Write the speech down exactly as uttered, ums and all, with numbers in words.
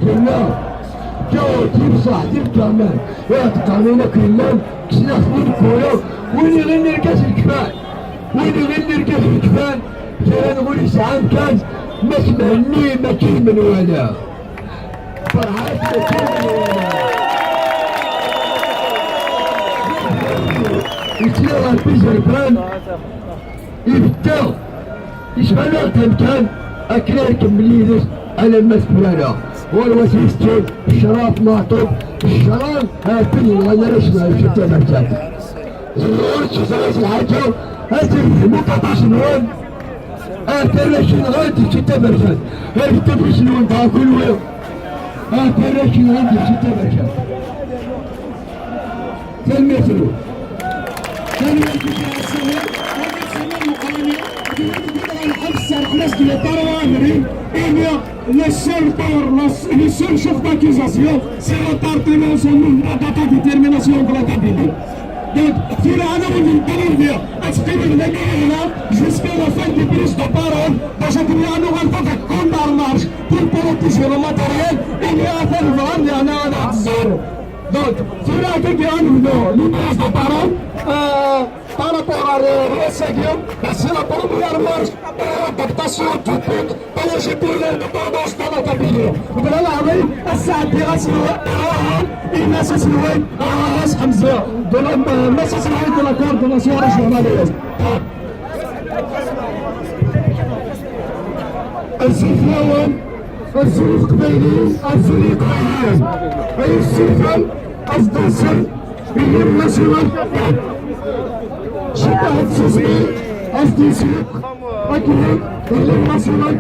Yella ǧǧaw-d bṣaḥ d lkaman, iɛeṭṭqanen akk yellan, kksen-aɣ-ten-id kura. Win iɣillen irgazen kfan, win iɣillen irgazen kfan, kra n win yesɛan kan, Mass Mhenni mačči d menwala. Ferḥat mačči d menwala. Yettili Ṛebbi zerfan. Ibedda, yesɛa-aɣ-d amkan akken ad nkemmel yid-s alamma s tefrara. Ɣur-wat yesǧen ccraf Meɛṭub, ccraf, a tin yenɣan arrac n Ɛicu Taberkan. Ẓẓur ttxeẓra-s lḥaǧa, ad terfem uṭaṭas-nwen, a tarrac yenɣan Ɛicu Taberkan, a tarrac yenɣan dɣa kunwi, a tarrac yenɣan Ɛicu Taberkan. Tanemmirt-nwen. Tanemmirt-nwen. Ad nexdem Meqqran, ad nexdem ɣer lḥebs, ar xlas d lṭara abrid, imi le seul port, le seul chef d'accusation, c'est l'appartenance au mouvement d'autodétermination de la Kabylie. Donc, tura ad awen-d-neqqar, ad teqqimem dagi, jusqu'à la fin des prises de parole, parce que nous allons faire contre marche pour protéger le matériel, imi atan bɣan, yeɛni, ad aɣ-d-ẓẓaren. Donc, tura akka ad nebdu les prises de parole, euh, par rapport à le, à ce, c'est la première marche, euh, d'adaptation du peuple, pour le, pour l'indépendance de la Kabylie. Bla la rue, الساعة الدراسية، الناس السلوين، الناس حمزة، de la, الناس السلوين de la coordination régionale. Azul fell-awen, azul i teqbayliyin, azul i yeqbayliyen. Ay yessufan, ad d-tasen, illi national. Ceddaḥ ad tsusmi, ad d-yesleq, akken illi national.